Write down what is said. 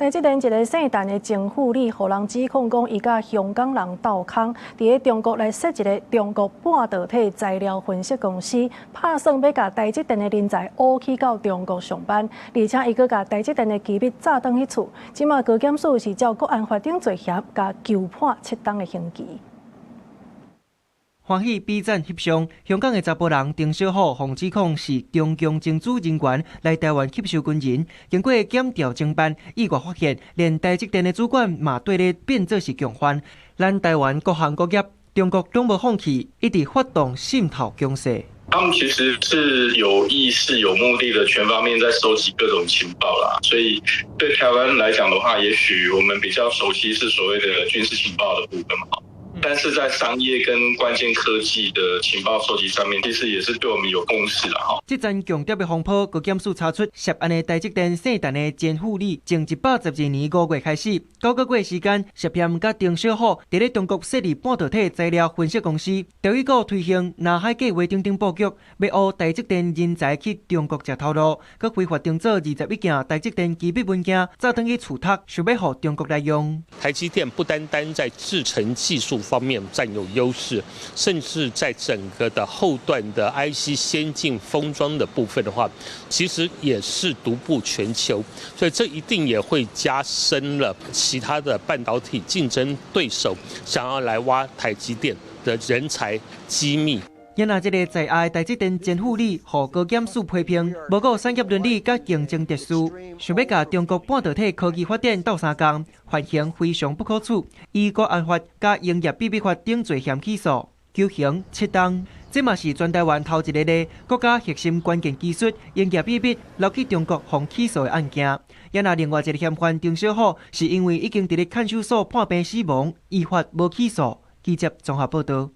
台積電一个姓陳的前副理，予人指控講，伊佮香港人鬥空，佇咧中國來設一个中國半導體材料分析公司，拍算欲共台積電的人才挖去到中國上班，而且伊閣共台積電的機密炸轉去厝。這馬高檢署是照國安法等罪嫌，共求判7冬的刑期。歡喜比讚翕相，香港的查埔人丁小虎，予指控是中共情資人員來台灣吸收軍人，經過檢調偵辦，意外發現連台積電的主管嘛綴咧變做是共犯。咱台灣各行各業，中國攏無放棄，一直發動滲透攻勢。他們其實是有意識、有目的的，全方面在收集各種情報啦。所以對台灣來講的話，也許我們比較熟悉是所謂的軍事情報的部分嘛。但是在商業跟關鍵科技的情報收集上面，其實也是對我們有共識啦。哈。這陣共諜的風波，高檢署查出涉案的台積電姓陳的前副理，從112年5月開始，9個月時間，涉嫌佮丁小虎佇咧中國設立半導體材料分析公司，調伊閣推行南海計畫等等布局，欲挖台積電人才去中國食頭路，閣非法定做21件台積電機密文件，炸轉去厝讀，想欲予中國來用。台積電不單單在製程技術方面佔有優勢，甚至在整個的後段的 IC 先進封裝的部分的話，其實也是獨步全球，所以這一定也會加深了其他的半導體競爭對手想要來挖台積電的人才機密。因為這个在押台積電前副理，予高檢署批評，無顧產業倫理佮競爭秩序，想欲共中國半導體科技發展鬥相共，犯行非常不可取，依國安法佮營業秘密法等罪嫌起訴，求刑7冬。這嘛是全台灣頭一个咧國家核心關鍵技術營業秘密流去中國予起訴的案件。也若另外一个嫌犯丁小虎，是因為已經佇咧看守所判病死亡，依法無起訴。記者綜合報道。